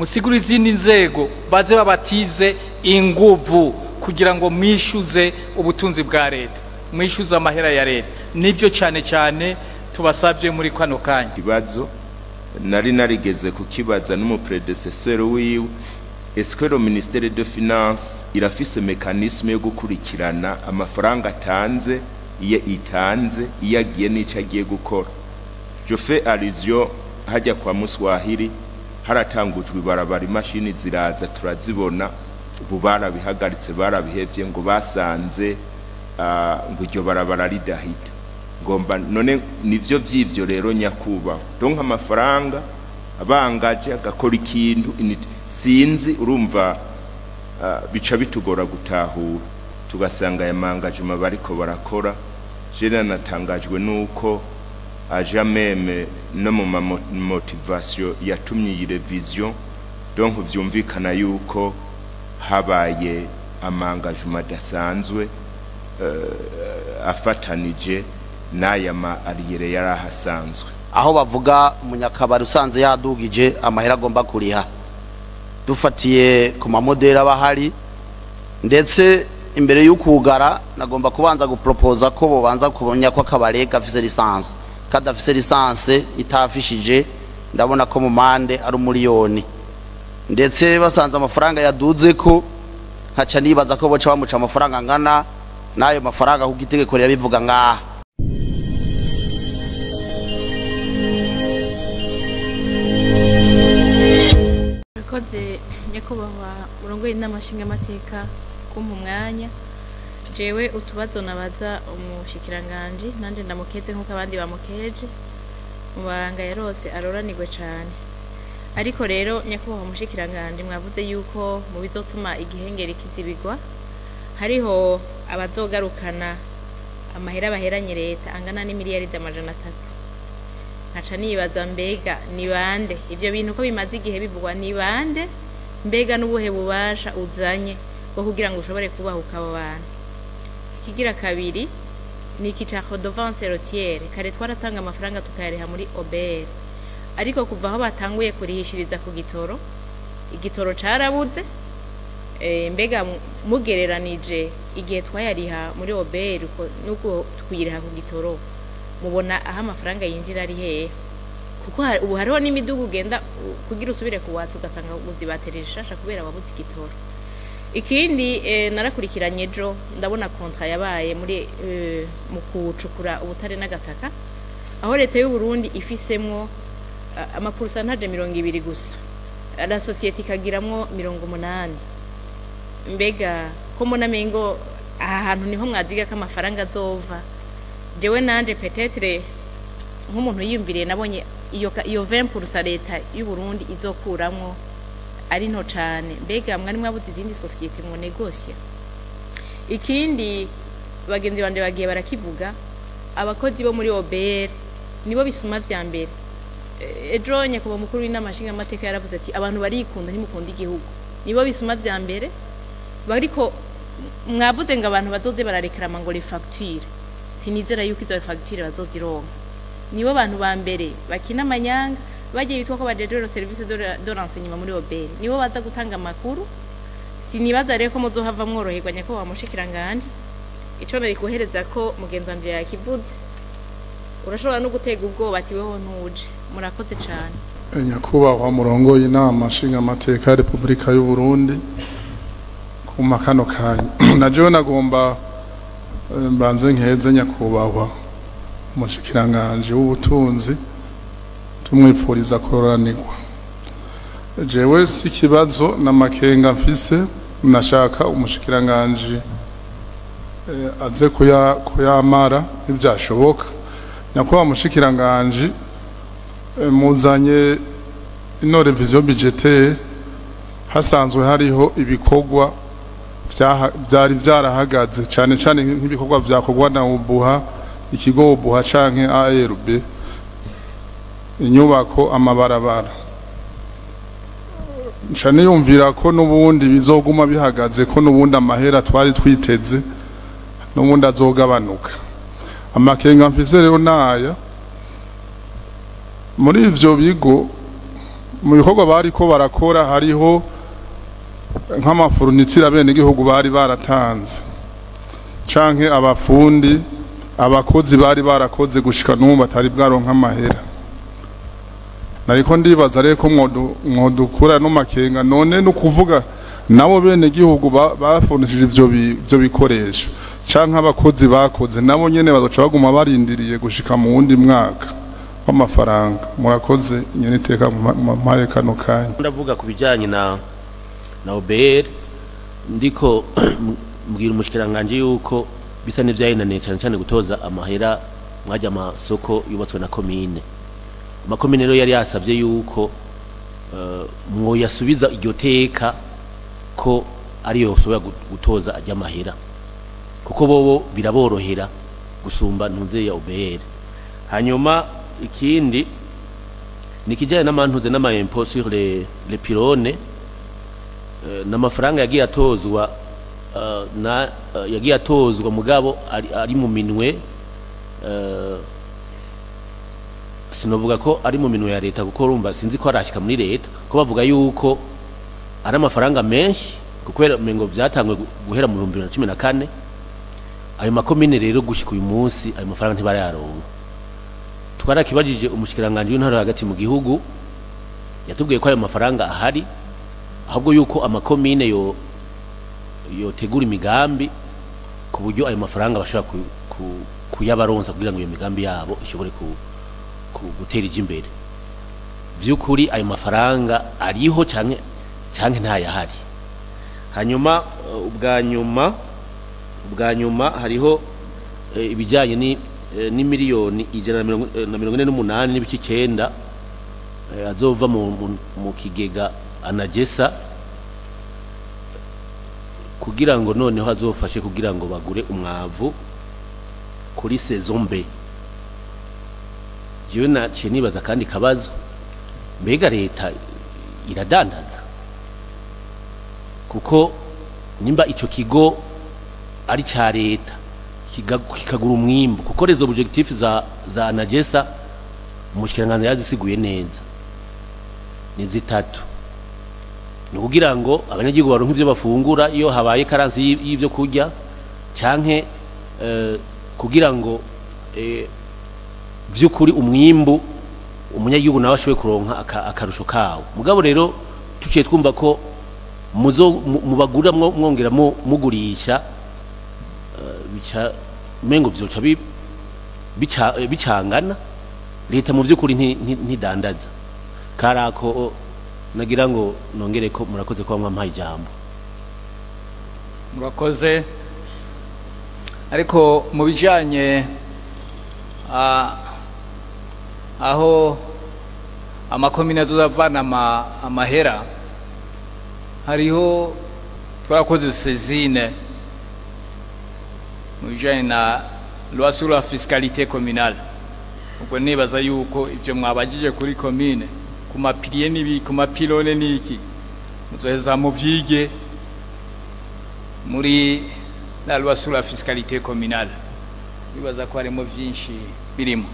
Musigure izindi nzego baze babatize inguvu kugira ngo mwishyuze ubutunzi bwa leta, mwishyuze amahera ya leta. Nibyo cyane cyane tubasabye muri kano kanya. Ikibazo nari narigeze kukibaza n'umu prédécesseur wiwe: est-ce que le ministère de finance irafise mécanisme yo gukurikirana amafaranga atanze, iyo itanze, iyo agiye n'ico agiye gukora? Je fais allusion hajya kwa Muswahili, haratangujwe ibarabara, imashini ziraza turazibona, ubu barabihagaritse, barabihevye, ngo basanze ngo iryo barabara ridahita. Ngomba none nivyo vy'ivyo rero, nyakubahwa, donc amafaranga abangaje agakora ikintu sinzi, urumva, bica bitugora gutahura, tugasanga aya ma engagements bariko barakora. Je natangajwe nuko aja même no mu motivation yatumye iyi révision, donc vyumvikana yuko habaye ama engagements adasanzwe afatanije n'aya ma arriérés yari ahasanzwe. Aho bavuga umunyakabari usanze yadugije amahera agomba kuriha, dufatiye ku ma modèles aba ahari, ndetse imbere y'ukugara nagomba kubanza gupropoza ko bobanza kumenya ko akabare gafise licence. Kadafise licence itafishije, ndabona ko mu mande ari 1 miliyoni, ndetse basanze amafaranga yaduze ko nkaca nibaza ko boca bamuca amafaranga angana n'ayo mafaranga, kuko itegeko rirabivuga ngaha. Murakoze, nyakubahwa murongoye inama nshingamateka, kumpa umwanya. Jewe utubazo nabaza umushikiranganji, nanje ndamukeze nk'uko abandi bamukeje mu mabanga yarose, aroranirwe cane. Ariko rero, nyakubahwa umushikiranganji, mwavuze yuko mu bizotuma igihengeri kizibigwa hariho abazogarukana amahera baheranye leta angana n'imiliyaridi 300. Nkaca nibaza: mbega ni bande? Ivyo bintu ko bimaze igihe bivugwa, ni bande? Mbega n'ubuhe bubasha uzanye bwo kugira ngo ushobore kubahuka abo bantu? Ikigira kabiri ni iki ca redevance routière. Kare twaratanga amafaranga tukayariha muri OBR, ariko kuva aho batanguye kurihishiriza ku gitoro, igitoro carabuze. Mbega mugereranije igihe twayariha muri OBR nuko tukuyiriha ku gitoro, mubona aho amafaranga yinjira ari hehe? Kuko ubu hariho n'imidugu ugenda kugira usubire kuwatsa ugasanga uzibatera ishasha kubera wabuze igitoro. Ikindi, narakurikiranye ejo, ndabona contrat yabaye muri mu kucukura ubutare n'agataka, aho leta y'u Burundi ifisemwo ama pourcentage 20 gusa, la société ikagiramwo 80. Mbega ko mbona mengo aha hantu niho mwaziga ko amafaranga azova? Jewe nanje peut-être nk'umuntu yiyumviriye, nabonye iyo 20% leta y'u Burundi izokuramwo ari nto cane. Mbega mwari mwabuze izindi société mu negocia? Ikindi, bagenzi banje bagiye barakivuga, abakozi bo muri OBR nibo bisuma vya mbere. Ejo nyakubahwa mukuru w'inama nshingamateka yaravuze ati: "Abantu barikunda, ntimukunda igihugu." Nibo bisuma vya mbere. Bariko mwavuze ngo abantu bazoze barareklama ngo les factures, sinizera yuko izo facture bazozironka. Nibo bantu ba mbere bakina amanyanga, bagiye bitwa ko bajejwe service de renseignement muri OBR, nibo baza gutanga amakuru. Sinibaza rero ko muzohava mworoherwa, nyakubahwa mushikiranganje. Ico nari guhereza ko mugenzi wanje yakivuze, urashobora no gutega ubwoba ati: "Weho ntuje." Murakoze cane. Nyakubahwa murongoye inama nshingamateka ya Repubulika y'u Burundi, kuma kano kanya na jewe nagomba mbanze nkeze nyakubahwa umushikiranganji w'ubutunzi, tumwipfuriza kororanirwa. Jewe si ikibazo n'amakenga mfise, nashaka umushikiranganji aze kuyamara ntibyashoboka. Nyakubahwa mushikiranganji, muzanye ino révision budgétaire hasanzwe hariho ibikorwa vyari vyarahagaze, cane cane nk'ibikorwa vyakorwa na OBUHA, ikigo OBUHA canke ARB, inyubako, amabarabara. Nca niyumvira ko n'ubundi bizoguma bihagaze, ko n'ubundi amahera twari twiteze n'ubundi azogabanuka. Amakenga mfise rero naya: muri ivyo bigo Mu bikorwa bariko barakora hariho nk'ama fournitures abenegihugu bari baratanze, canke abafundi, abakozi bari barakoze gushika n'ubu batari bwaronka amahera. Nariko ndibaza rero ko mwodukura no makenga. None no kuvuga nabo bene gihugu bafunishije ivyo bikoresho canke abakozi bakoze, nabo nyene bazoca baguma barindiriye gushika mu wundi mwaka w'amafaranga? Murakoze, nyene iteka mpaye kano kanya. Ndavuga ku bijyanye na OBR. Ndiko mbwira umushikiranganje yuko bisa n'ivyayinaniye cyane cyane gutoza amahera mwajya amasoko yubatswe na komine. Amakomine rero yari yasabye yuko mwoyasubiza iryo teka, ko ariyo yoshobora gutoza ajya amahera, kuko bobo biraborohera gusumba ntuze ya OBR. Hanyuma ikindi ni kijyanye n'amantuze n'ama impôt sur les pylônes, n'amafaranga yagiye atozwa na yagiye atozwa, mugabo ari mu minwe, sinovuga ko ari mu minwe ya leta, kuko urumva sinzi ko arashika muri leta, ko bavuga yuko ari amafaranga menshi, kuko mengo vyatangwe guhera mu 2014. Ayo makomine rero gushika uyu munsi ayo mafaranga ntibarayaronka. Twarakibajije umushikiranganje w'intara hagati mu gihugu, yatubwiye ko ayo mafaranga ahari, ahubwo yuko amakomine yo yotegura imigambi ku buryo ayo mafaranga bashobora kuyabaronsa kugira ngo iyo migambi yabo ishobore gutera ija imbere. Vy'ukuri ayo mafaranga ariho canke ntayahari? Hanyuma ubwa nyuma hariho ibijyanye ni miliyoni 148.9 azova mu kigega ANAGESSA, kugira ngo noneho azofashe kugira ngo bagure umwavu kuri saison B. Jewe naciye nibaza kandi kabazo: mbega leta iradandaza? Kuko nimba ico kigo ari ca leta kikagura umwimbu, kuko les objectifs za ANAGESSA umushikiranganje yazisiguye neza, ni zitatu: ni ukugira ngo abanyagihugu baronke ivyo bafungura iyo habaye carence y'ivyo kurya, canke kugira ngo vy'ukuri umwimbu umunyagihugu nawe ashoboye kuronka akarusho kawo. Mugabo rero tuciye twumva ko muzo mubagura mwongera mugurisha, bica mengo vyoca bicangana. Leta mu vy'ukuri ntidandaza. Karako nagira ngo nongere ko murakoze kuba mwampaye ijambo. Murakoze. Ariko mu bijyanye aho amakomine azovana amahera, hariho twarakoze saisine mu bijyanye na loi sur la fiscalité communale. Ubwo nibaza yuko ibyo mwabagije kuri komine, ku ma piliers n'ibi, ku ma pylônes n'iki, muzoheza muvyige muri la loi sur la fiscalité communale. Bibaza ko harimo vyinshi birimo.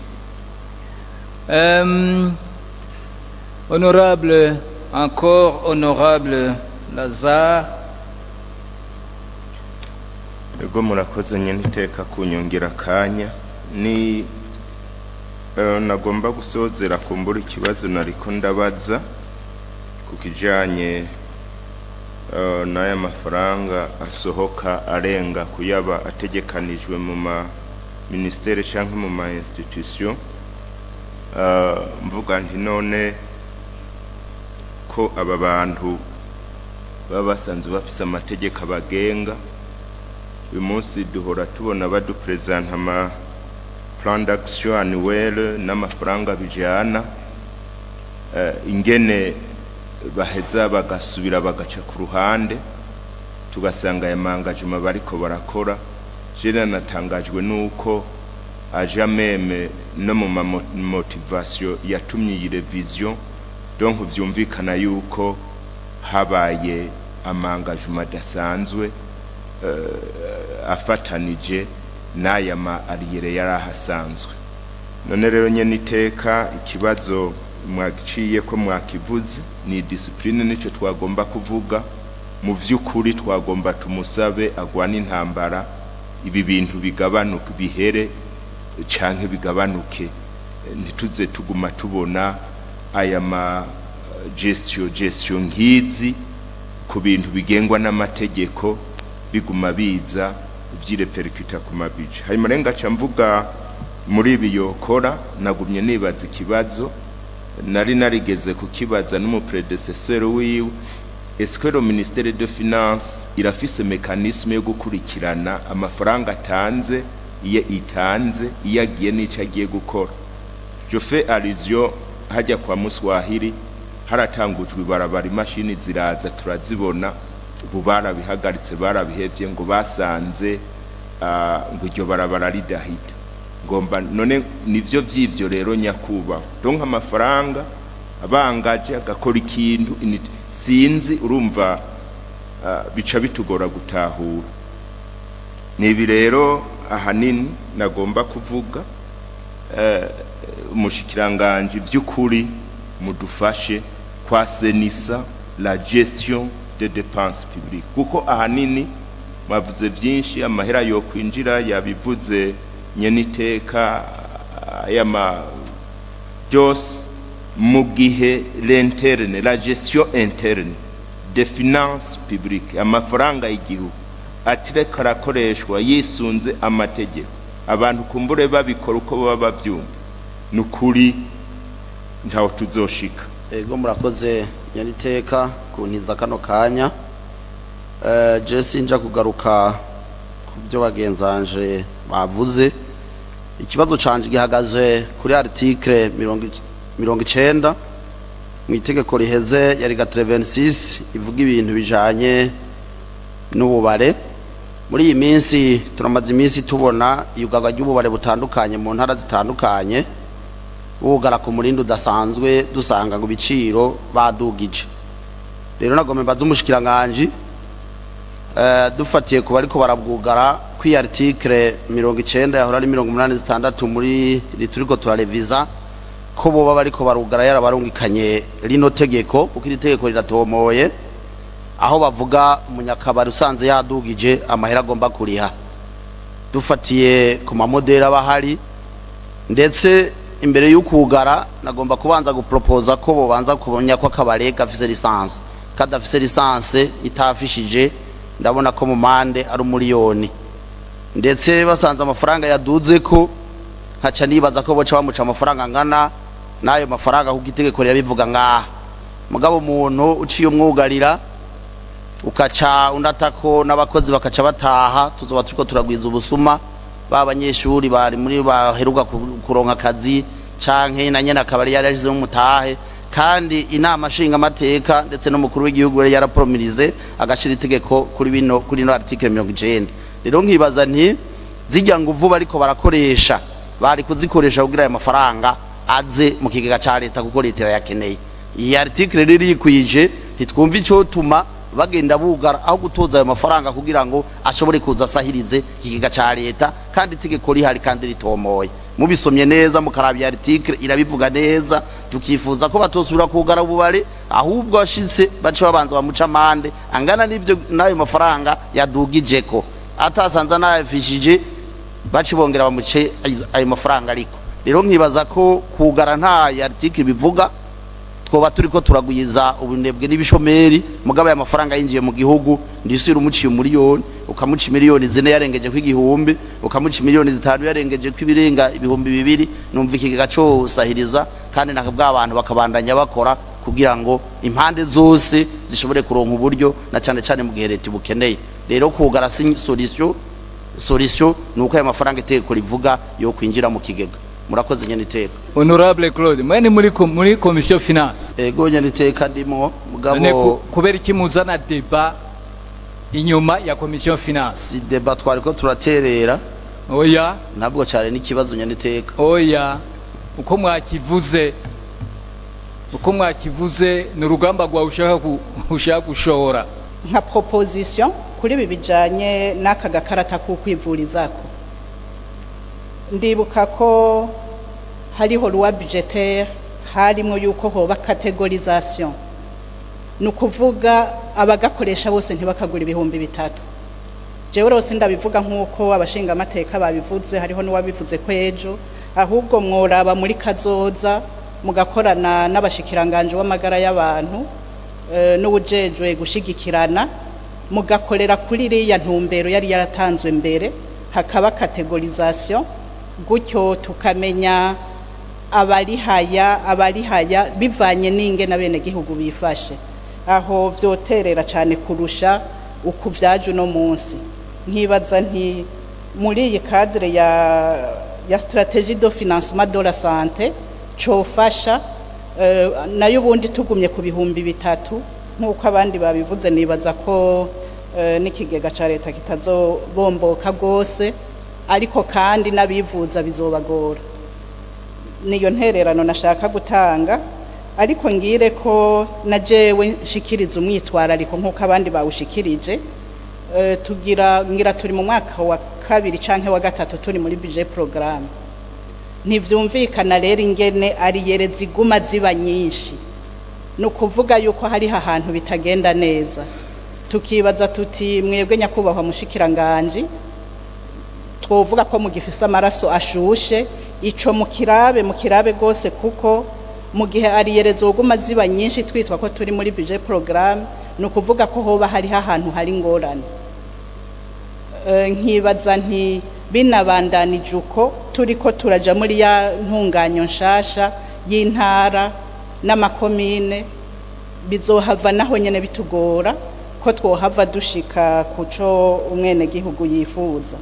Honorable, encore honorable Lazare. Ego, murakoze nyine iteka kunyongera akanya. Ni nagomba gusozera kumbura ikibazo nariko ndabaza ku kijanye n'aya mafaranga asohoka arenga kuyaba ategekanijwe mu ma ministère canke mu ma institution. Mvuga nti none ko aba bantu baba basanzwe bafise amategeko abagenga, uyu munsi duhora tubona badupresenta ama plan d'action annuel n'amafaranga bijana, ingene baheza bagasubira bagaca ku ruhande, tugasanga aya ma engagements bariko barakora. Jewe natangajwe nuko aja même no mu ma motivation yatumye iyi révision. Donc vyumvikana yuko habaye ama engagements adasanzwe afatanije n'aya ma arriérés yari ahasanzwe. None rero nyene iteka ikibazo Mwaciye ko mwakivuze, ni discipline, nico twagomba kuvuga. Mu vy'ukuri twagomba tumusabe agwana intambara, ibi bintu bigabanuke, bihere canke bigabanuke, ntituze tuguma tubona aya ma gestion nk'izi ku bintu bigengwa n'amategeko biguma biza vyirepercuta ku ma budget. Hanyuma rero ngaca mvuga muri ibi yokora, nagumye nibaza ikibazo nari narigeze kukibaza n'umu prédécesseur wiwe: est-ce que le ministère de finance irafise mécanisme yo gukurikirana amafaranga atanze, iyo itanze, iyo agiye n'ico agiye gukora? Je fais allusion hajya kwa Muswahili, haratangujwe ibarabara, imashini ziraza turazibona, ubu barabihagaritse, barabihevye, ngo basanze ngo iryo barabara ridahita. Ngomba none nivyo vy'ivyo rero, nyakubahwa, donc amafaranga abangaje agakora ikintu sinzi, urumva bica bitugora gutahura. Ni ibi rero ahanini nagomba kuvuga. Umushikiranganje, by'ukuri mudufashe kwassainissa la gestion des dépenses publiques, kuko ahanini mwavuze byinshi, amahera yo kwinjira yabivuze nyeniteka, aya ma byose, mu gihe l'interne, la gestion interne des finances publiques, amafaranga y'igihugu atireka arakoreshwa yisunze amategeko, abantu kumbure babikora uko baba babyumva, ni ukuri ntaho tuzoshika. Ego, murakoze nyaniteka kuntiza kano kanya. Je sinja kugaruka ku byo bagenzanje bavuze. Ikibazo canje gihagaze kuri article 90 mu itegeko riheze yari 86, ivuga ibintu bijanye n'ububare. Muri iyi minsi turamaze iminsi tubona iyugarwa ry'ububare butandukanye mu ntara zitandukanye, bugara ku murindi udasanzwe, dusanga ngo ibiciro badugije. Rero nagomba mbaze umushikiranganji, dufatiye ku bariko barabwugara, kwi article 90 yahora ari 86 muri rituriko turareviza, ko boba bariko barugara yarabarungikanye rino tegeko, kuko iri tegeko riratomoye aho bavuga umunyakabari usanze yadugije amahera agomba kuriha, dufatiye ku ma modèles aba ahari. Ndetse imbere y'ukugara nagomba kubanza gupropoza ko bobanza kumenya ko akabare gafise licence. Kadafise licence itafishije, ndabona ko mu mande ari 1 miliyoni, ndetse basanze amafaranga yaduze ko nkaca nibaza ko boca bamuca amafaranga angana n'ayo mafaranga, kuko itegeko rirabivuga ngaha. Mugabo umuntu uciye umwugarira, ukaca undatako n'abakozi bakaca bataha, tuzoba turiko turagwiza ubusuma. Ba banyeshuri bari muri baheruka kuronka akazi, canke na nyene akabari yari yashizemo umutahe. Kandi inama nshinga amateka ndetse n'umukuru w'igihugu yari yarapromirize agashira itegeko kuri bino, kuri no article 90. Rero nkibaza nti zijya nguvu bariko barakoresha, bari kuzikoresha kugira aya mafaranga aze mu kigega ca leta, kuko leta irayakeneye. Iyi article rero yikwije, ntitwumva ico tuma bagenda bugara aho gutoza ayo mafaranga kugira ngo ashobore kuza asahirize ikigega ca leta, kandi itegeko rihari kandi ritomoye. Mubisomye neza mukaraba, article irabivuga neza. Tukifuza ko batosubira kugara ububare, ahubwo ashitse bace babanza bamuca amande angana n'ibyo n'ayo mafaranga yadugijeko, atasanze anayafishije bace bongera bamuce ayo mafaranga. Ariko rero nkibaza ko kugara nta article bivuga, twoba turiko turagwiza ubunebwe n'ibishomeri. Mugabo aya mafaranga yinjiye mu gihugu, ndisubira umuciye 1 miliyoni, ukamuca miliyoni 4 yarengeje ko 1000, ukamuca miliyoni 5 yarengeje ko ibirenga 2000, numva ikigega cosahiriza, kandi naka bw'abantu bakabandanya bakora kugira ngo impande zose zishobore kuronka uburyo, na cyane cyane mu gihe leta ibukeneye. Rero kugara si solution. Solution ni uko aya mafaranga itegeko rivuga yo kwinjira mu kigega. Murakoze nyene iteka. Honorable Claude, mwene muri commission finance? Ego nyene iteka, ndimo. None mugabo kubera iki muzana débat inyuma ya commission finance? Si débat, twariko turaterera. Oya. Ntabwo cyane n'ikibazo nyene iteka. Oya, uko mwakivuze ni urugamba rwawe ushaka gushora. Nka proposition kuri ibi bijanye n'aka gakarata k'ukwivurizako, ndibuka ko hariho loi budgétaire Harimo yuko hoba catégorisation, ni ukuvuga abagakoresha bose ntibakagura 3000. Jewe rwose ndabivuga nk'uko abashingamateka babivuze, hariho n'uwabivuze ko ejo ahubwo mworaba muri kazoza mugakorana n'abashikiranganje w'amagara y'abantu n'uwujejwe gushigikirana, mugakorera kuri iriya ntumbero yari yaratanzwe mbere, hakaba catégorisation, gutyo tukamenya abarihaya bivanye n'ingene abenegihugu bifashe. Aho vyoterera cyane kurusha uku vyaje uno munsi. Nkibaza nti muri iyi cadre ya stratégie de financement de la santé cofasha, nayo ubundi tugumye ku 3000 nk'uko abandi babivuze, nibaza ko n'ikigega ca leta kitazobomboka gose, ariko kandi n'abivuza bizobagora. Niyo ntererano nashaka gutanga, ariko ngire ko na jewe nshikiriza umwitwarariko nk'uko abandi bawushikirije. Tugira ngira turi mu mwaka wa kabiri canke wa gatatu turi muri budget programme. Ntivyumvikana rero ingene arriérés ziguma ziba nyinshi. Ni ukuvuga yuko hariho ahantu bitagenda neza. Tukibaza tuti mwebwe nyakubahwa mushikiranganji, twovuga ko mugifise amaraso ashushe, ico mukirabe, mukirabe gose, kuko mu gihe arriérés zoguma ziba nyinshi twitwa ko turi muri budget programme, ni ukuvuga ko hoba hariho ahantu hari ingorane. Nkibaza nti binabandanije uko turiko turaja muri ya ntunganyo nshasha y'intara n'amakomine, bizohava naho nyene bitugora ko twohava dushika kuco umwenegihugu yifuza.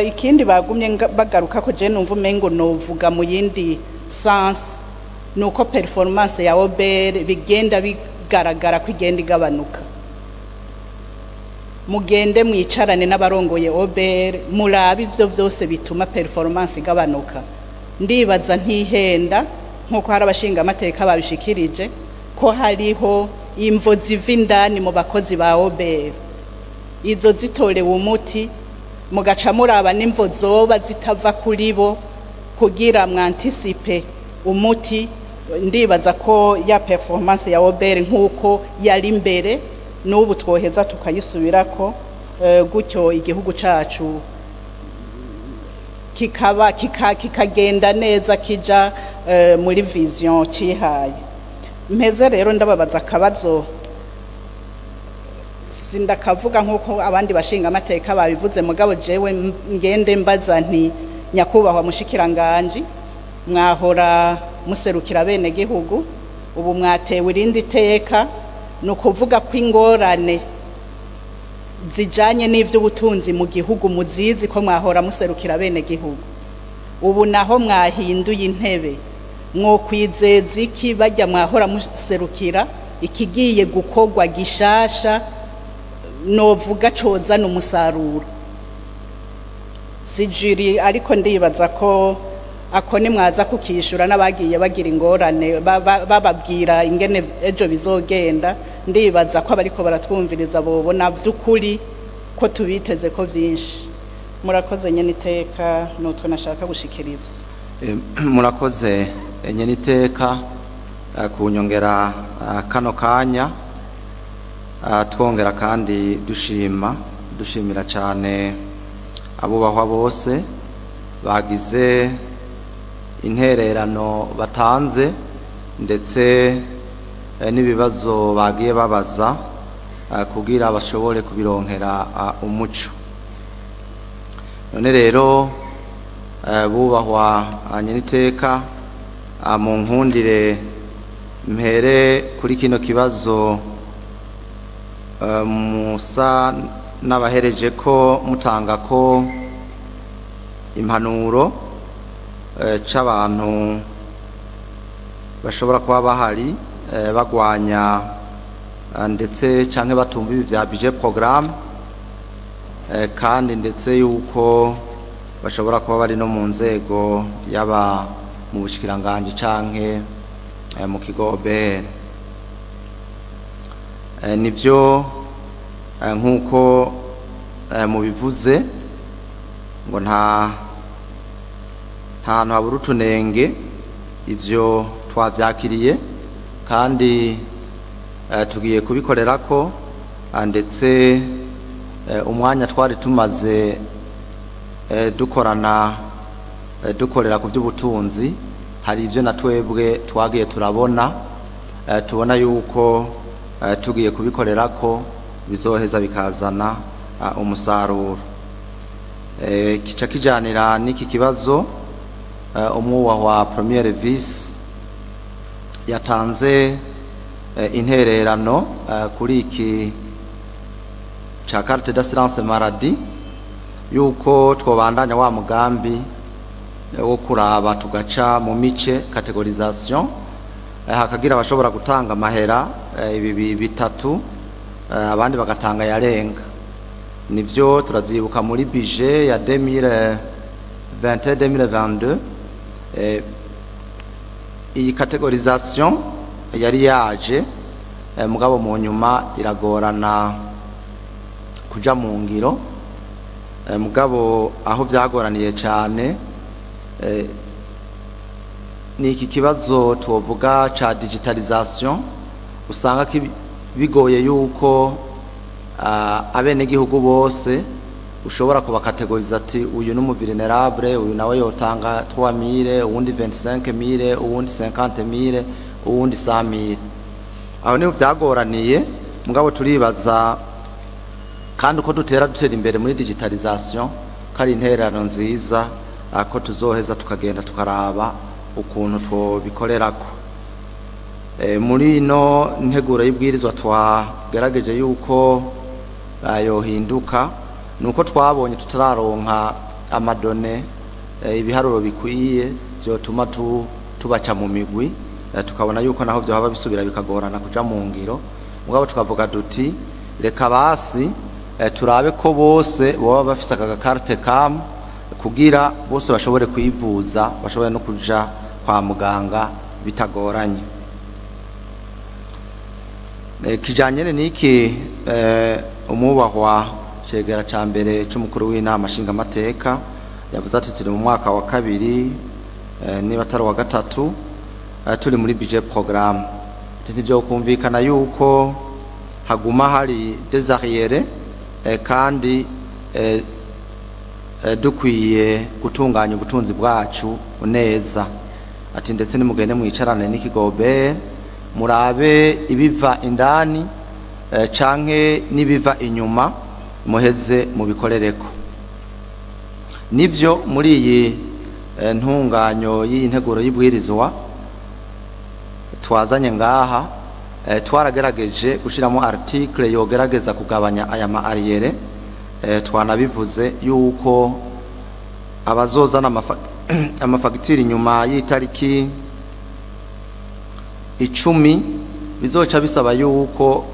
Ikindi bagumye bagaruka ko je numva umengo novuga mu yindi sens, nuko performance ya OBR bigenda bigaragara ko igenda igabanuka. Mugende mwicarane n'abarongoye OBR, murabe ivyo vyose bituma performance igabanuka. Ndibaza ntihenda nkuko hari abashinga amateka babishikirije ko hariho imvo ziva indani mu bakozi ba OBR. Izo zitorewe umuti, mugaca muraba n'imvo zoba zitava kuri bo kugira mwanticipe umuti, ndibaza ko ya performance ya OBR nkuko yari imbere n'ubu twoheza tukayisubirako, gutyo igihugu cacu kikaba kikagenda neza kija muri vision cihaye. Mpeze rero ndababaza akabazo, sindakavuga nkuko abandi bashinga amateka babivuze, mugabo jewe ngende mbaza nti nyakubahwa mushikiranganji, mwahora muserukira bene gihugu, ubu mwatewe irindi teka, ni ukuvuga ko ingorane zijanye n'ivy'ubutunzi mu gihugu muzizi, ko mwahora muserukira bene gihugu. Ubu naho mwahinduye intebe, mwokwizeza iki bajya mwahora muserukira ikigiye gukorwa gishasha novuga cozana umusaruro? Si juri, ariko ndibaza ko ako nimwaza kukishura n'abagiye bagira ingorane bababwira ingene ejo bizogenda, ndibaza ko abariko baratwumviriza bobona vy'ukuri ko tubiteze ko vyinshi. Murakoze nyene iteka, nutwo nashaka gushikiriza. Murakoze nyene iteka kunyongera kano kanya. Twongera kandi dushima, dushimira cyane abubahwa bose bagize intererano batanze, ndetse n'ibibazo bagiye babaza kugira bashobore kubironkera umuco. None rero bubahwa nyeniteka, mu nkundire mpere kuri kino kibazo musa n'abahereje ko mutanga ko impanuro c'abantu bashobora kuba bahari bagwanya ndetse canke batumva ibi vya budget programme, kandi ndetse yuko bashobora kuba bari no mu nzego, yaba mu bushikiranganje canke mu kigo OBR. Nivyo nk'uko mubivuze ngo nta hantu habura utunenge, ivyo Twavyakiriye kandi tugiye kubikorerako, ndetse umwanya twari tumaze dukorana, dukorera ku by'ubutunzi, hari ibyo na twebwe twagiye turabona, tubona yuko tugiye kubikorerako bizoheza bikazana umusaruro. Kica kijanira n'iki kibazo umwubahwa premier vice yatanze intererano kuri iki ca carte d'assurance maladie, yuko twobandanya wa mugambi wo kuraba tugaca mu mice, catégorisation, hakagira abashobora gutanga amahera ibi bitatu, abandi bagatanga yarenga. Nivyo, turavyibuka muri budget ya 2021 2022, iyi catégorisation yari yaje, mugabo mu nyuma iragorana kuja mu ngiro. Mugabo aho vyagoraniye cyane ni iki kibazo tuvuga ca digitalisation, usanga bigoye yuko abenegihugu bose ushobora kubakategoriza ati uyu ni umuvulnérable, uyu nawe yotanga 3000, uwundi 25000, uwundi 50000, uwundi 100000. Aho niho vyagoraniye. Mugabo turibaza kandi uko dutera imbere muri digitalisation kari intererano nziza, ko tuzoheza tukagenda tukaraba ukuntu twobikorerako. Muri ino nteguro y'ibwirizwa twagerageje yuko yohinduka, nuko twabonye tutararonka amadonnées, ibiharuro bikwiye byotuma tubaca mu migwi, tukabona yuko naho byohaba bisubira bikagorana kuja mu ngiro. Mugabo tukavuga duti reka basi turabe ko bose boba bafise aka gakarte kam, kugira bose bashobore kwivuza, bashobore no kuja kwa muganga bitagoranye. Kijanye n'iki, umwubahwa cegera ca mbere c'umukuru w'inama nshingamateka yavuze ati turi mu mwaka wa kabiri, niba atari uwa gatatu, turi muri budget programme. Ati ntivyo kumvikana yuko haguma hari des arriérés, kandi dukwiye gutunganya ubutunzi bwacu neza. Ati ndetse nimugende mwicarane n'ikigo OBR, murabe ibiva indani canke n'ibiva inyuma, muheze mubikorereko. Nivyo, muri iyi ntunganyo y'iyi nteguro y'ibwirizwa twazanye ngaha, twaragerageje gushiramo article yogerageza kugabanya aya ma arriérés. Twanabivuze yuko abazozana amafagitire inyuma y'itariki 10 bizoca bisaba yuko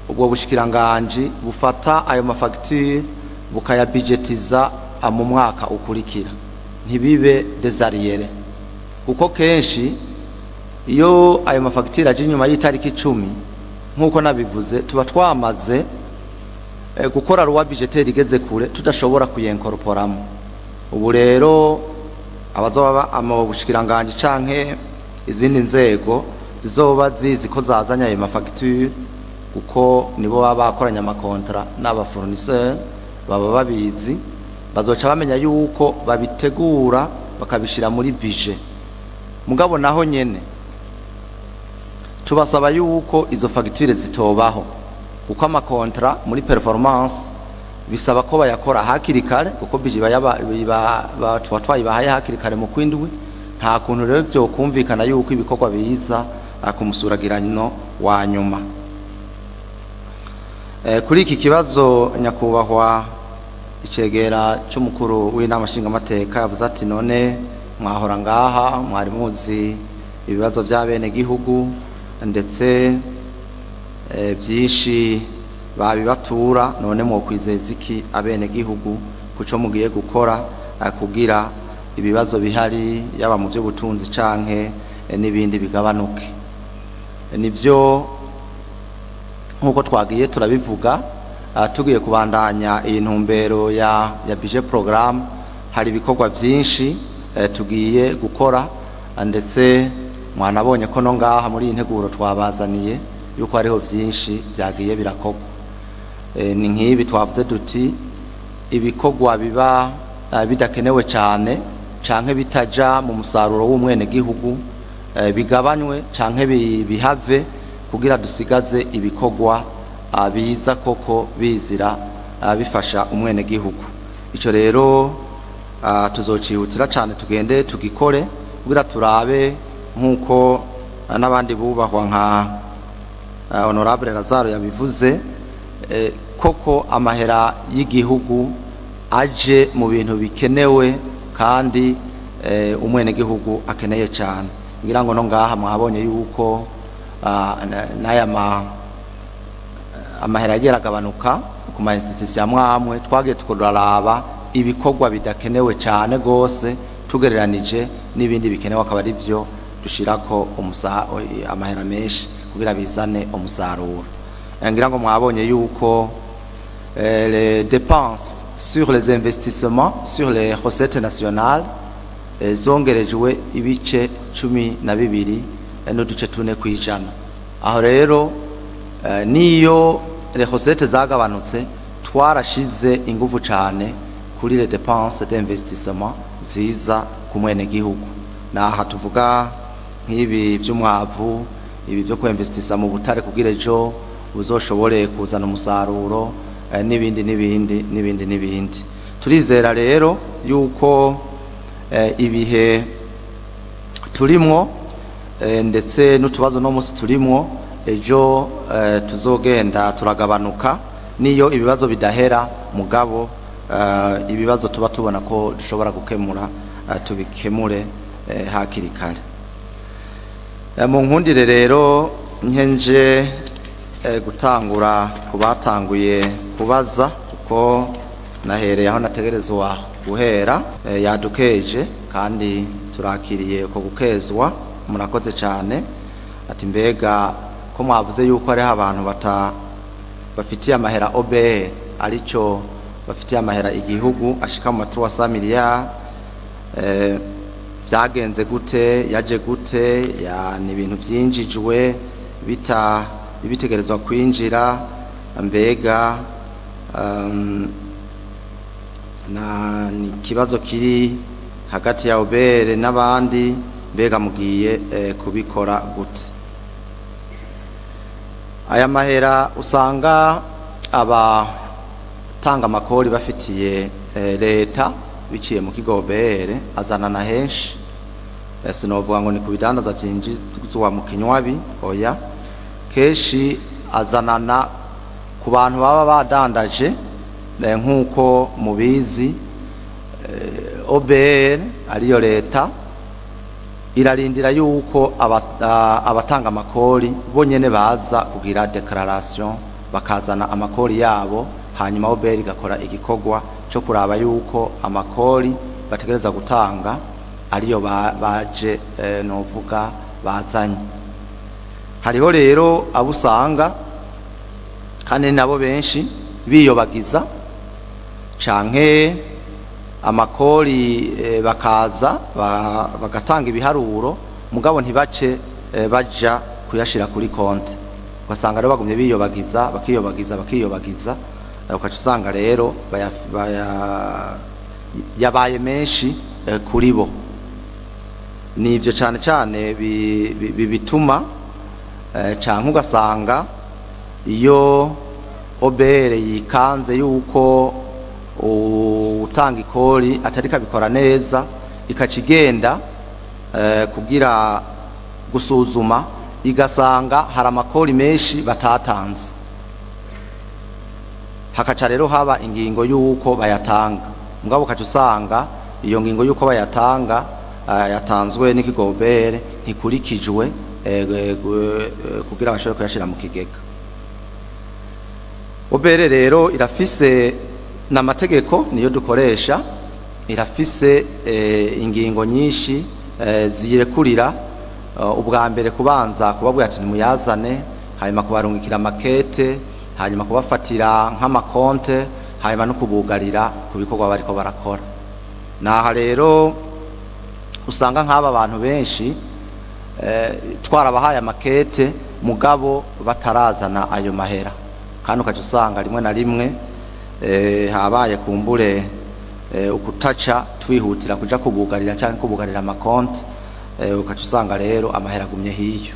ubwo bushikiranganji bufata ayo mafagitire bukayabijetiza mu mwaka ukurikira, ntibibe des arriérés, kuko kenshi iyo ayo mafagitire aje inyuma y'itariki 10, nk'uko nabivuze, tuba twamaze gukora loi budgétaire igeze kure, tudashobora kuyenkorporamo. Ubu rero abazoba ama bushikiranganji canke izindi nzego zizoba zizi ko zazanye ayo mafagitire, kuko nibo baba bakoranye amakontra n'abafournisseur, baba babizi, bazoca bamenya yuko babitegura bakabishira muri budget. Mugabo naho nyene tubasaba yuko izo fagitire zitobaho, kuko amakontra muri performance bisaba ko bayakora hakiri kare, kuko budget tuba twayibahaye hakiri kare mu kwindwi. Nta kuntu rero vyokumvikana yuko ibikorwa biza ku musuragirano wa nyuma. Kuri iki kibazo, nyakubahwa icegera c'umukuru w'inama nshingamateka yavuze ati none mwahora ngaha, mwari muzi ibibazo vy'abene gihugu, ndetse byinshi babibatura, none mwokwizeza iki abene gihugu kuco mugiye gukora kugira ibibazo bihari, yaba mu by'ubutunzi canke n'ibindi, bigabanuke? Nivyo, nk'uko twagiye turabivuga, tugiye kubandanya iyi ntumbero ya budget programme, hari ibikorwa vyinshi tugiye gukora, ndetse Mwanabonye ko no ngaha muri iyi nteguro twabazaniye yuko hariho vyinshi vyagiye birakorwa. Ni nk'ibi twavuze duti ibikorwa biba bidakenewe cyane canke bitaja mu musaruro w'umwene gihugu bigabanywe canke bihave kugira dusigaze ibikorwa biza koko bizira bifasha umwene gihugu. Ico rero tuzocihutira cyane tugende tugikore kugira turabe nkuko n'abandi bubahwa nka Honorable Lazaro yabivuze, koko amahera y'igihugu aje mu bintu bikenewe kandi umwene gihugu akeneye cyane. Ngira ngo no ngaha mwabonye yuko n'aya amahera yagiye aragabanuka ku ma institution amwe, twagiye tukuraraba ibikorwa bidakenewe cyane gose tugereranije n'ibindi bikenewe, akaba ari byo dushirako amahera menshi kugira bizane umusaruro. Ngira ngo mwabonye yuko les dépenses sur les investissements sur les recettes nationales zongerejwe ibice 12 n'uduce 4%. Aho rero niyo les recettes zagabanutse, twarashize ingufu cyane kuri les dépenses d'investissement ziza ku mwene gihugu. Naha tuvuga nk'ibi by'umwavu, ibi byo kwinvestisa mu butare kugira ejo uzoshobore kuzana umusaruro, n'ibindi n'ibindi n'ibindi n'ibindi. Turizera rero yuko ibihe turimwo ndetse n'utubazo no musi turimwo ejo tuzogenda turagabanuka, niyo ibibazo bidahera mugabo ibibazo tuba tubona ko dushobora gukemura tubikemure hakiri kare. Mu nkundire rero nkenje gutangura kubatanguye kubaza, kuko nahereye aho nategerezwa guhera. Yadukeje kandi turakiriye ko gukezwa, murakoze cyane. Ati mbega ko mwavuze yuko hariho abantu bafitiye amahera OBR, arico bafitiye amahera igihugu ashika mu 300 miliyari, vyagenze gute, yaje gute, ya ni ibintu vyinjijwe bita ibitegerezwa kwinjira, mbega na ni kibazo kiri hagati ya OBR n'abandi, mbega mugiye kubikora gute? Aya mahera usanga abatanga amakori bafitiye leta biciye mu kigo OBR azana na henshi. Sinovuga ngo ni kubidandaza vyinjizwa mu kinywabi, oya, keshi azanana ku bantu baba badandaje. Nkuko mubizi OBR ariyo leta irarindira yuko abatanga amakori bonyene baza kugira declaration bakazana amakori yabo, hanyuma OBR igakora igikorwa cyo kuraba yuko amakori bategereza gutanga ariyo baje novuga bazanye. Hariho rero abo usanga kandi nabo benshi biyobagiza canke amakori bakaza bagatanga ibiharuro mugabo ntibace baja kuyashira kuri konti, ugasanga rero bagumye biyobagiza bakiyobagiza bakiyobagiza, ukaca usanga rero yabaye menshi kuri bo. Nivyo cane cane bituma canke ugasanga iyo OBR yikanze yuko utanga ikori atari kabikora neza, ikacigenda kugira gusuzuma, igasanga hari amakori menshi batatanze, hakaca rero haba ingingo yuko bayatanga, mugabo ukaca usanga iyo ngingo yuko bayatanga yatanzwe n'ikigo OBR ntikurikijwe kugira bashobore kuyashira mu kigega. OBR rero irafise n'amategeko niyo dukoresha, irafise ingingo nyinshi zirekurira ubwa mbere kubanza kubabwira ati nimuyazane, hanyuma kubarungikira makete, hanyuma kubafatira nk'amakonte, hanyuma no kubugarira ku bikorwa bariko barakora. Naha rero usanga nk'aba bantu benshi twarabahaye amakete mugabo batarazana ayo mahera, kandi ukaca usanga rimwe na rimwe habaye kumbure ukutaca twihutira kuja kubugarira canke kubugarira amakonti, ukaca usanga rero amahera agumye hiyo.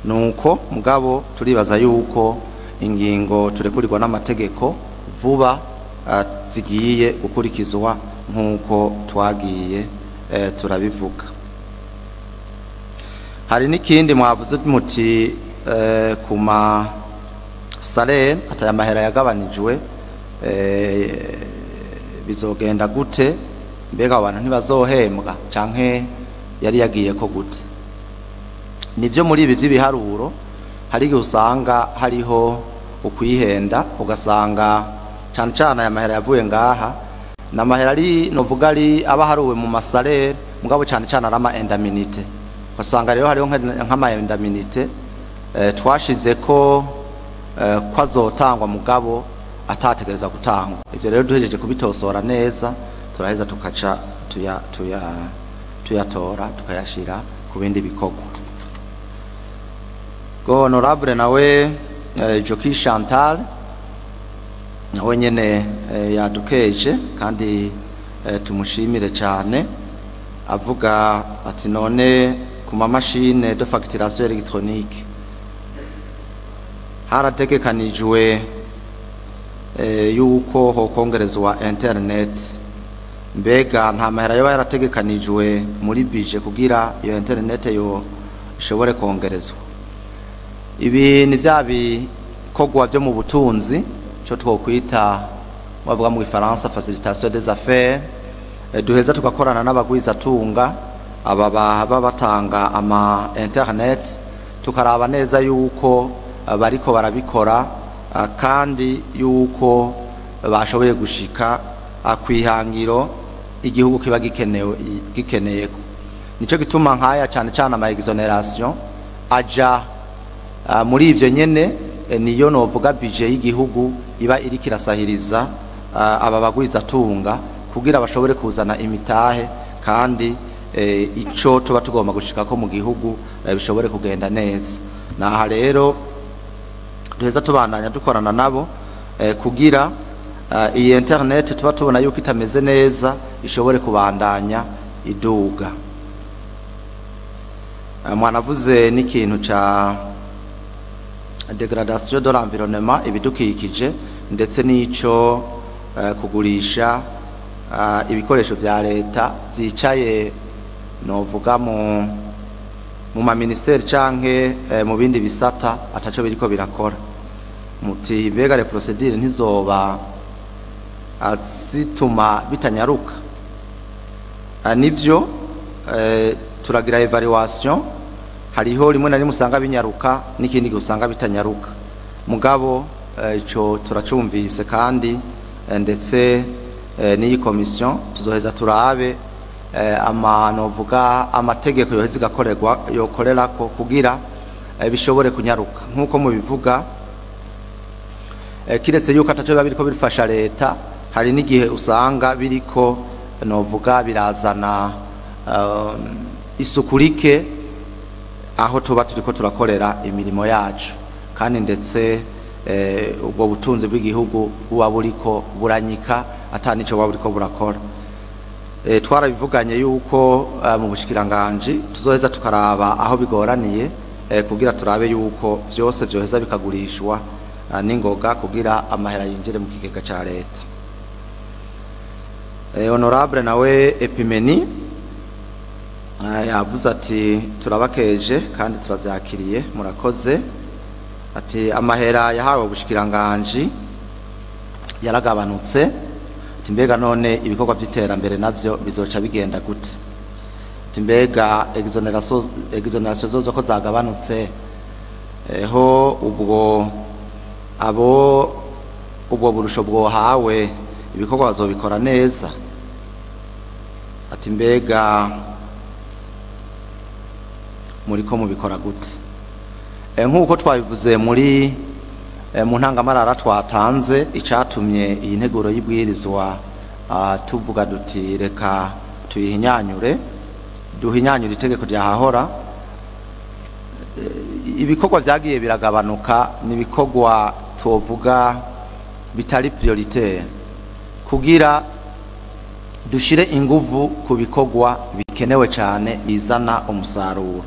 Nuko mugabo turibaza yuko ingingo turekurirwa n'amategeko vuba zigiye gukurikizwa nk'uko twagiye turabivuga. Hari n'ikindi mwavuze muti ku ma salaire ataya mahera yagabanijwe, bizogenda gute? Mbega abantu ntibazohembwa canke yari yagiye ko gute? Nivyo muri ibi vy'ibiharuro hari igihe usanga hariho ukwihenda, ugasanga cyane cyane aya mahera yavuye ngaha na mahera ari novuga ari aba haruwe mu ma salaire, mugabo cyane cyane ari ama indemnité. Ugasanga rero hariho nk'ama indemnité twashize ko kwazotangwa mugabo atategereza gutangwa. Ivyo rero duhejeje kubitosora neza turaheza tukaca tuya tuya tuyatora tukayashira ku bindi bikorwa. Go honorable nawe Joki Chantal nawe nyene yadukeje kandi tumushimire cyane, avuga ati none ku ma machine de facturation électronique harategekanijwe yuko hokongerezwa internet, mbega nta mahera yoba yarategekanijwe muri budget kugira iyo internet yo ishobore kongerezwa? Ibi ni vya bikorwa vyo mu butunzi cyo twokwita bavuga mu Gifaransa facilitation des affaires, duheza tugakorana n'abagwizatunga aba baba batanga ama internet, tukaraba neza yuko bariko barabikora kandi yuko bashoboye gushika kwihangiro igihugu kiba gikenewe gikeneye. Nico gituma nkaya cyane cyane ama exonération aja muri ivyo nyene, niyo novuga budget y'igihugu iba iri kirasahiriza aba bagwizatunga kugira bashobore kuzana imitahe, kandi ico tuba tugomba gushika ko mu gihugu bishobore kugenda neza. Naha rero duheza tubandanya dukorana nabo kugira iyi internet tuba tubona yuko itameze neza ishobore kubandanya iduga. Mwanavuze n'ikintu ca dégradation de l'environnement, ibidukikije, ndetse n'ico kugurisha ibikoresho vya leta vyicaye novuga mu ma ministère canke mu bindi bisata ataco biriko birakora. Muti mbega les procédures ntizoba zituma bitanyaruka? Nivyo, turagira évaluation, hariho rimwe na rimwe usanga binyaruka n'ikindi gihe usanga bitanyaruka, mugabo ico turacumvise kandi ndetse n'iyi commission tuzoheza turabe ama novuga amategeko yoheza igakorerwa yokorerako kugira bishobore kunyaruka nk'uko mubivuga. Kiretse yuko ataco biba biriko bifasha leta, hari n'igihe usanga biriko novuga birazana isuku rike aho tuba turiko turakorera imirimo yacu, kandi ndetse ubwo butunzi bw'igihugu buba buriko buranyika ata nico buba buriko burakora. Twarabivuganye yuko mu bushikiranganji tuzoheza tukaraba aho bigoraniye kugira turabe yuko vyose vyoheza bikagurishwa n'ingoga kugira amahera yinjire mu kigega ca leta. Honorable nawe Epimeni yavuze ati turabakeje kandi turavyakiriye, murakoze. Ati amahera yahawe ubushikiranganji yaragabanutse, ati mbega none ibikorwa vy'iterambere navyo bizoca bigenda gute? Ati mbega exonération zozo ko zagabanutse, ho ubwo abo ubwo burusho bwohawe ibikorwa bazobikora neza? Ati mbega muriko mubikora gute? Nk'uko twabivuze muri mu ntangamarara twatanze, icatumye iyi nteguro y'ibwirizwa tuvuga duti reka tuyihinyanyure, duhinyanyure itegeko ryahahora. Ibikorwa vyagiye biragabanuka ni ibikorwa twovuga bitari prioritaire, kugira dushire inguvu ku bikorwa bikenewe cyane bizana umusaruro.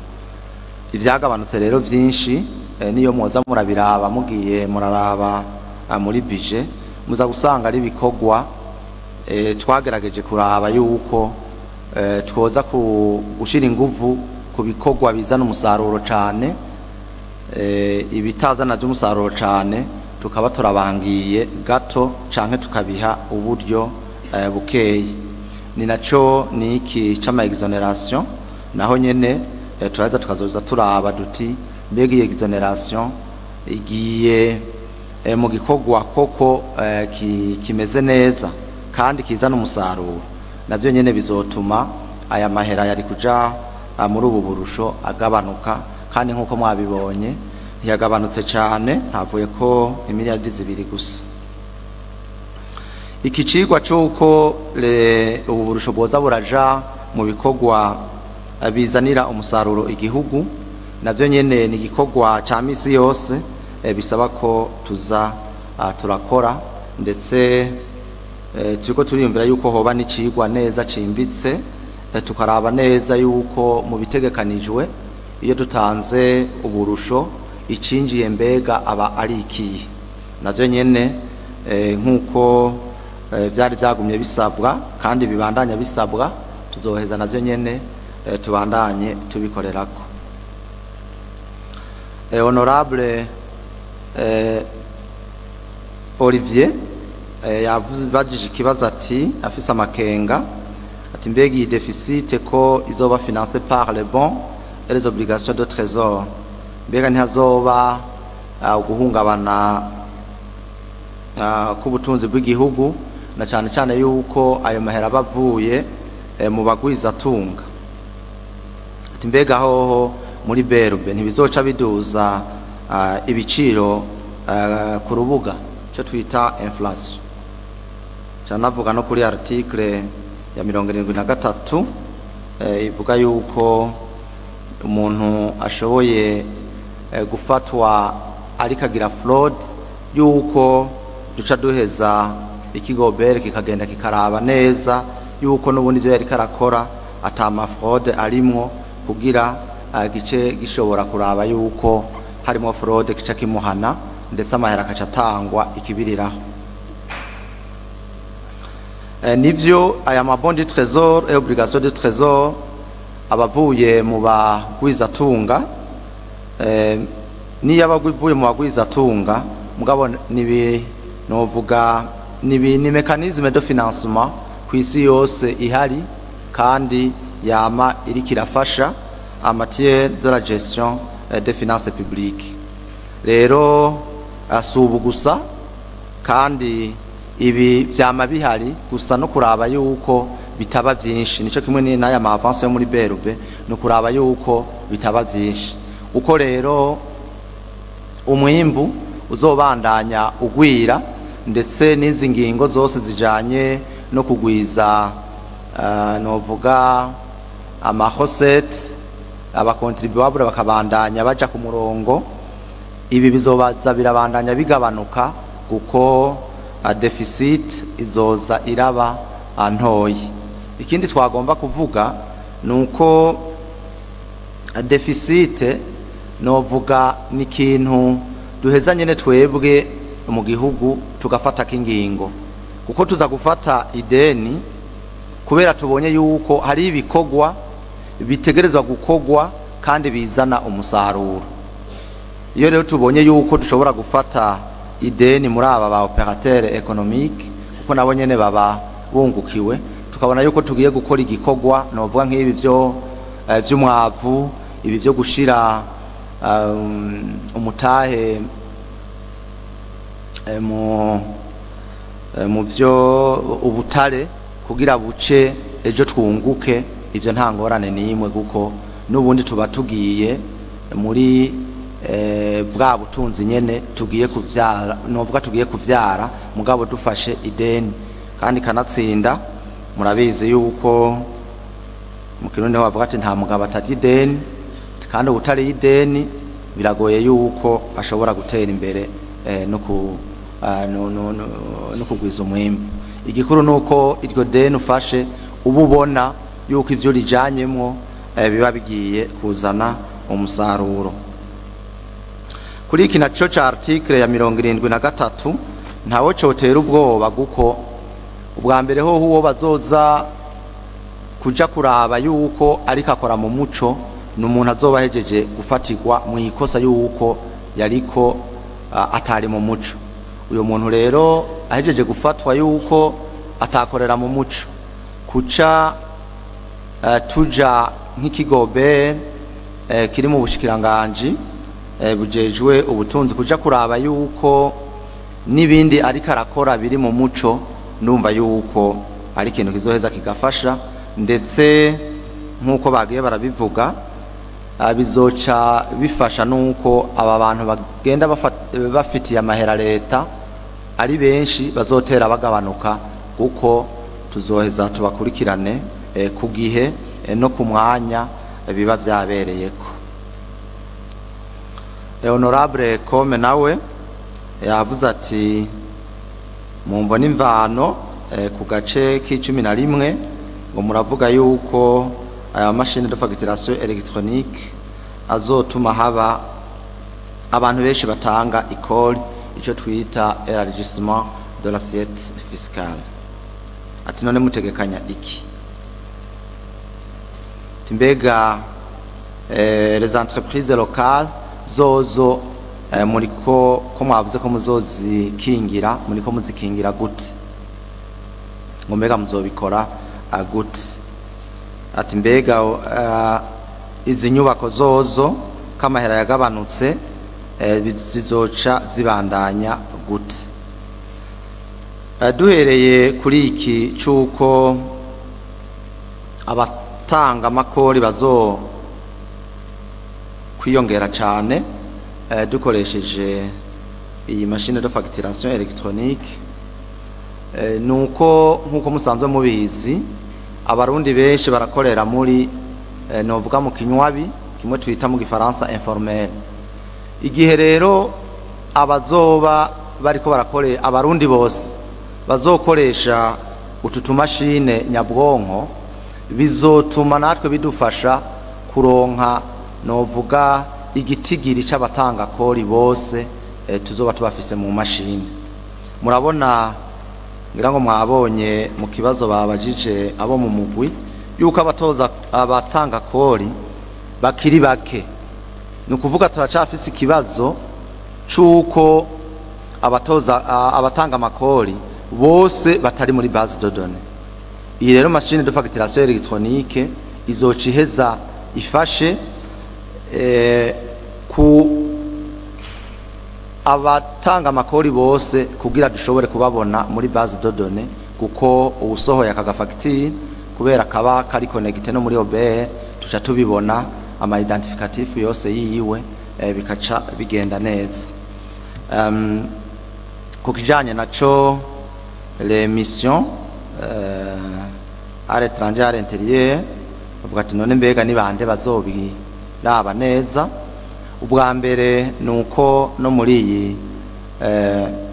Ivyagabanutse rero vyinshi, niyo muza murabiraba, mugiye muraraba muri budget, muza gusanga ari ibikorwa twagerageje kuraba yuko twoza gushira inguvu ku bikorwa bizana umusaruro cyane, ibitazana by'umusaruro cyane tukaba turabangiye gato canke tukabiha uburyo bukeyi. Ni naco niki c'ama exonération, naho nyene turaza tukazoza turaba duti: mbega iyi exonération igiye mu gikorwa koko kimeze neza kandi kizana umusaruro? Navyo nyene bizotuma aya mahera yari kuja muri ubu burusho agabanuka. Kandi nk'uko mwabibonye, ntiyagabanutse cyane, havuye ko imiliyardi 2 gusa. Iki cigwa c'uko ubu burusho bwoza buraja mu bikorwa bizanira umusaruro igihugu, navyo nyene ni igikorwa ca misi yose, bisaba ko tuza turakora. Ndetse turiko turiyumvira yuko hoba n'icigwa neza cimbitse, tukaraba neza yuko mu bitegekanijwe, iyo dutanze uburusho, icinjiye mbega aba ari ikihe. Navyo nyene nk'uko vyari vyagumye bisabwa kandi bibandanya bisabwa, tuzoheza navyo nyene tubandanye tubikorerako. Honorable Olivier yavuze, bajije ikibazo ati afise amakenga, ati: mbega iyi déficit ko izoba financé par les bons et les obligations de trésor, mbega ntihazoba guhungabana k'ubutunzi bw'igihugu, na cyane cyane yuko ayo mahera aba avuye mu bagwizatunga? Ati: mbega hoho muri BRB ntibizoca biduza ibiciro ku rubuga, cyo twita inflation? Canavuga no kuri article ya 73, ivuga yuko umuntu ashoboye gufatwa ariko agira fraude, yuko duca duheza ikigo OBR kikagenda kikaraba neza yuko n'ubundi ivyo yariko arakora ata ma fraude arimwo, kugira gice gishobora kuraba yuko harimo fraude, kica kimuhana, ndetse amahera akaca atangwa ikibiriraho. Nivyo, aya ma bons du trésor et obligations du trésor abavuye mu bagwizatunga, niyo abavuye mu bagwizatunga, mugabo nibi novuga nibi ni mécanisme de financement ku isi yose ihari, kandi yama iriko irafasha en matière de la gestion des finances publiques. Rero si ubu gusa, kandi ibi vyama bihari, gusa no kuraba yuko bitaba vyinshi. Nico kimwe n'aya ma avance yo muri BRB, no kuraba yuko bitaba vyinshi. Uko rero umwimbu uzobandanya ugwira, ndetse n'izi ngingo zose zijanye no kugwiza, novuga ama recettes, aba contribuable bakabandanya baja ku murongo, ibi bizobaza birabandanya bigabanuka, kuko déficit izoza iraba ntoyi. Ikindi twagomba kuvuga ni uko déficit, novuga, ni ikintu duheza nyene twebwe mu gihugu tugafata k'ingingo, kuko tuza gufata ideni kubera tubonye yuko hari ibikorwa bitegerezwa gukorwa kandi bizana umusaruro. Iyo rero tubonye yuko dushobora gufata ideni muri aba ba opérateur économique, kuko nabo nyene baba bungukiwe, tukabona yuko tugiye gukora igikorwa, novuga nk'ibi vyo vy'umwavu, ibi vyo gushira umutahe mu vyo ubutare kugira buce ejo twunguke, ivyo nta ngorane n'imwe, kuko n'ubundi tuba tugiye muri bwa butunzi nyene tugiye kuvyara, novuga tugiye kuvyara, mugabo dufashe ideni. Kandi kanatsinda murabizi yuko mu Kirundi ho bavuga ati: nta mugabo atarya ideni, kandi ubutari ideni. biragoye yuko ashobora gutera imbere no kugwiza umwimbu. Igikuru nuko iryo deni ufashe uba ubona yuko ivyo rijanyemwo biba bigiye kuzana umusaruro. Kuri iki naco ca article ya 73 ntawe cotera ubwoba, guko ubwa mbere ho uwo bazoza kuja kuraba yuko ariko akora mu muco n'umuntu azoba hejeje gufatirwa mu ikosa yuko yariko atari mu muco. Uyo muntu rero ahejeje gufatwa yuko atakorera mu muco, kuca tuja nk'ikigobe kiri mu bushikiranganji bujejwe ubutunzi kuja kuraba yuko nibindi ariko arakora biri mu muco, ndumva yuko ari ikintu kizoheza kigafasha, ndetse nkuko bagiye barabivuga bizoca bifasha nuko aba bantu bagenda bafitiye amahera leta ari benshi bazotera bagabanuka, kuko tuzoheza tubakurikirane ku gihe no ku mwanya biba vyabereyeko. Honorable Kome nawe yavuze ati mumvo n'imvano ku gace k'11 ngo muravuga yuko aya machine de facturation électronique azotuma haba abantu benshi batanga ikori, ico twita élargissement de l'assiette fiscale. Ati none mutegekanya iki? Timbega les entreprises locales zozo muriko ko mwavuze ko muzozikingira, muriko muzikingira gute? Ngo mbega muzobikora gute? Ati mbega izi nyubako zozo kamahera yagabanutse zizoca zibandanya gute? Duhereye kuri iki cuko abatanga amakori bazo kwiyongera cyane dukoresheje iyi machine de facturation électronique, nuko nkuko musanzwe mubizi abarundi benshi barakorera muri novuga mu kinywabi kimwe twita mu gifaransa informel. Igihe rero abazoba bariko barakore abarundi bose bazokoresha utu tumashine nyabwonko, bizotuma natwe bidufasha kuronka novuga igitigiri c'abatanga kori bose tuzoba tubafise mu mashine. Murabona ngira ngo mwabonye mu kibazo babajije abo mu mugwi yuko abatoza abatanga kori bakiri bake. Nukuvuga turacafise ikibazo cuko abatoza abatanga amakori bose batari muri base de données. Iyi rero machine de facturation électronique izociheza ifashe ku abatanga amakori bose kugira dushobore kubabona muri base de données, kuko uwusohoye aka gafacture kubera kaba kari connecté no muri OBR tuca tubibona ama identificatif yose yiwe bikaca bigenda neza. Ku kijanye naco les missions à l'étranger à l'intérieur, bavuga ati none mbega ni bande bazobiraba neza? Ubwa mbere nuko no muri iyi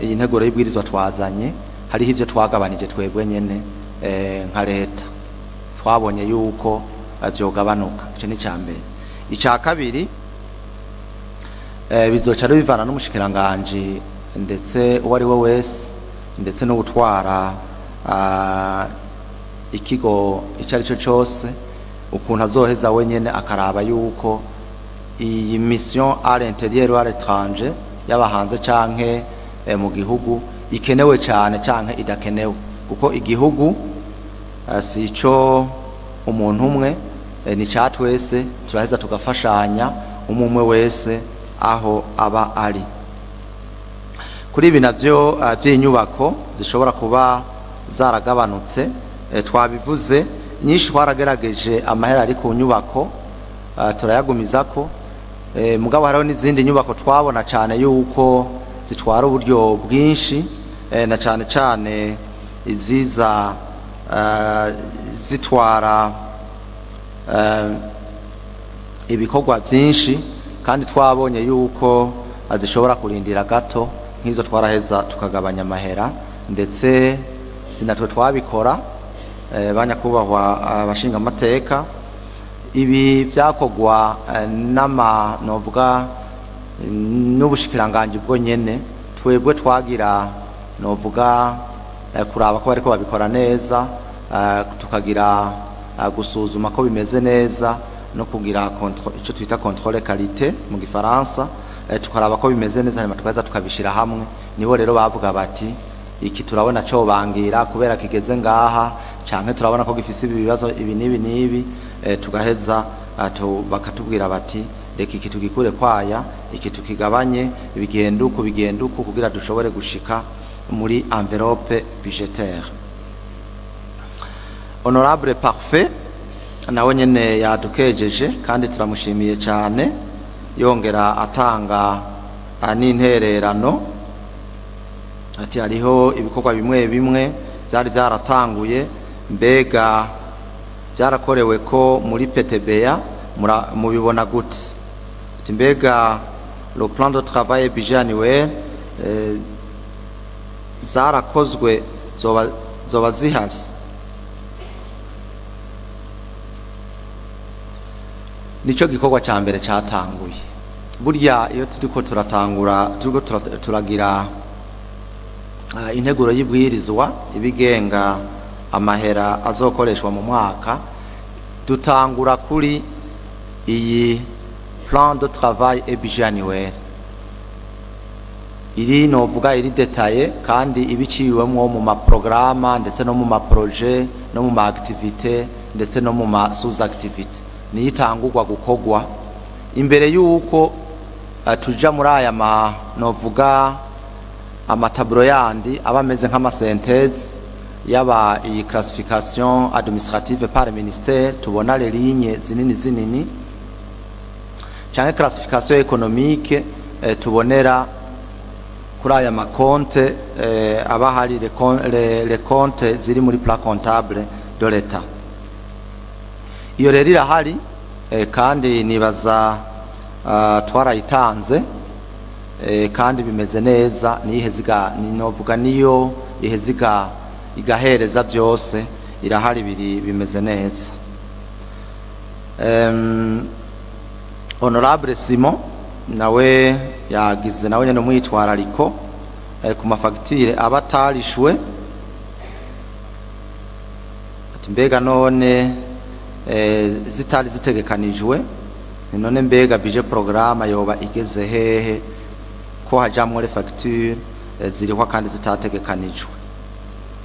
integuro y'ibwirizwa twazanye hariho ivyo twagabanije twebwe nyene nka leta, twabonye yuko vyogabanuka. Ico ni icambere. Ica kabiri bizoca bivana n'umushikiranganje ndetse uwo ari we wese ndetse no gutwara ikigo ico ari cyo cyose, ukuntu azoheza wenyene akaraba yuko iyi mission à l'intérieur ou à l'étranger yaba hanze canke mu gihugu ikenewe cyane canke idakenewe, kuko igihugu si ico umuntu umwe, ni ca twese, turaheza tugafashanya umwe wese aho aba ari. Kuri ibi navyo vy'inyubako zishobora kuba zaragabanutse, twabivuze nyinshi twaragerageje amahera ari ku nyubako turayagumizako, mugabo hariho n'izindi nyubako twabona cyane yuko zitwara uburyo bwinshi, na cyane cyane iziza zitwara ibikorwa byinshi kandi twabonye yuko zishobora kurindira gato, nk'izo twaraheza tukagabanya amahera, ndetse sinatwe twabikora. Banyakubahwa abashinga amateka, ibi byakogwa n'ama novuga n'ubushikiranganje bwo nyene. Twebwe twagira novuga kuraba ko bariko babikora neza, tukagira gusuzuma ko bimeze neza no kugira ico twita contrôle qualité mu gifaransa, tukaraba ko bimeze neza, hanyuma tukaza tukabishira hamwe. Nibo rero bavuga bati iki turabona cyo bangira kubera kigeze ngaha, canke turabona ko gifise ibi bibazo ibi nibi nibi, tugaheza bakatubwira bati reka iki tugikure kwaya, iki tukigabanye, bigenduku bigenduku kugira dushobore gushika muri enveloppe budgétaire. Honorable Parfait nawe nyene yadukejeje kandi turamushimiye cyane, yongera atanga n'intererano ati hariho ibikorwa bimwe bimwe byari byaratanguye, mbega byarakorewe ko muri PTBA mubibona gute? Ati mbega le plan de travail budget annuel zarakozwe, zoba zihari? Nico gikorwa ca mbere catanguye. Burya iyo turiko turatangura, turiko turagira integuro y'ibwirizwa ibigenga amahera azokoreshwa mu mwaka, dutangura kuri iyi plan de travail et budget annuel iri novuga iri détaillé kandi ibiciwemwo mu ma programme ndetse no mu ma projet no mu ma activité ndetse no mu ma sous activité. Niyo itangurwa gukogwa imbere yuko tuja muri aya ma novuga amataburo yandi aba ameze nk'amasynthèse, yaba iyi classification administrative par ministère tubona les lignes zinini zinini, canke classification économique tubonera kuri aya makonte aba hari les comptes ziri muri plan comptable de l'État. Iyo rero irahari, kandi nibaza twarayitanze, kandi bimeze neza. Niyiheziga novuga niyo iheziga igahereza byose, irahari, biri bimeze neza. Honorable Simon nawe yagize nawe nyene umwitwarariko ku mafagitire aba atarishwe, ati mbega none zitari zitegekanijwe, ni none mbega budget programme yoba igeze hehe ko hajamwo les factures zirihwa kandi zitategekanijwe?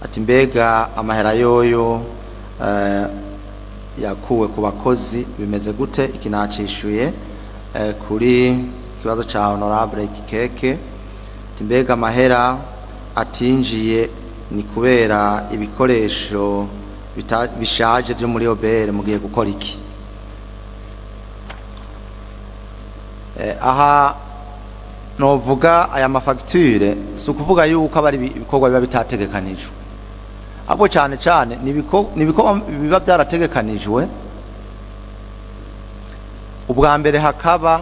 Ati mbega amahera yoyo yakuwe ku bakozi bimeze gute? Iki nacishuye kuri kibazo ca honorable Kikeke. Ati mbega amahera atinjiye ni kubera ibikoresho bishaje byo muri OBR, mugiye gukora iki? Aha novuga aya mafagitire si ukuvuga yuko aba ari ibikorwa biba bitategekanijwe, ahubwo cyane cyane ni ibikorwa biba byarategekanijwe ubwa mbere, hakaba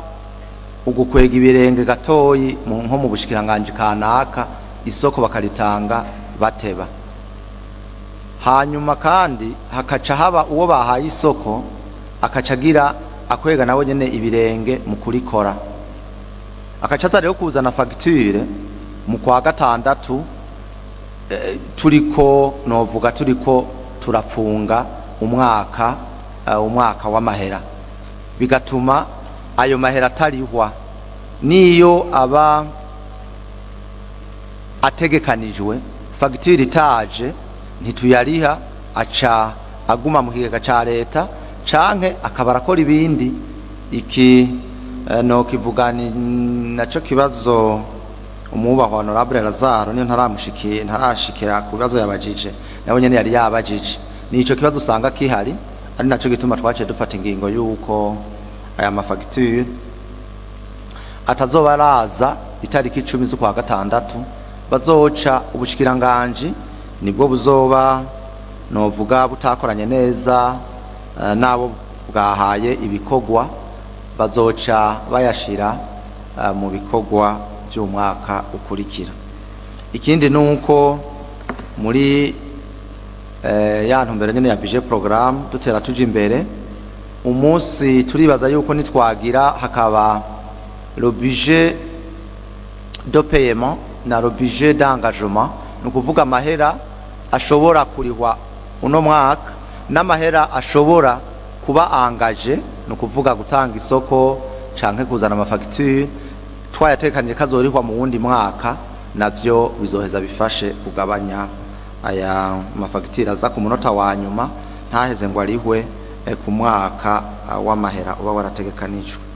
ugukwega ibirenge gatoyi nko mu bushikiranganji kanaka, isoko bakaritanga bateba, hanyuma kandi hakaca haba uwo bahaye isoko akaca agira akwega nawe nyene ibirenge mu kurikora, akaca aza rero kuzana fagitire mu kwa gatandatu, turiko novuga turiko turapfunga umwaka w'amahera, bigatuma ayo mahera atarihwa niyo aba ategekanijwe. Fagitire itaje ntituyariha, aca aguma mu kigega ca leta canke akaba arakora ibindi. Iki no kivuga ni naco kibazo umwubahwa honorable Lazaro, niyo ntaramushikiye, ntarashikira ku bibazo yabajije, nawe nyene yari yabajije. Nico kibazo usanga kihari, ari naco gituma twaciye dufata ingingo yuko aya mafagitire atazoba araza itariki 10 z'ukwa gatandatu. Bazoca ubushikiranganji nibwo buzoba novuga butakoranye neza nabo bwahaye ibikorwa. bazoca bayashira mu bikorwa by'umwaka ukurikira. Ikindi nuko muri ya ntumbero nyene ya budget programme dutera tuja imbere, umunsi turibaza yuko nitwagira hakaba le budget de paiement na le budget d'engagement, ni ukuvuga amahera ashobora kurihwa uno mwaka n'amahera ashobora kuba engagé, ni ukuvuga gutanga isoko canke kuzana amafagitire twayatekanye kazorihwa mu wundi mwaka, navyo bizoheza bifashe kugabanya aya mafagitire aza ku munota wa nyuma ntaheze ngo arihwe ku mwaka w'amahera uba warategekanijwe.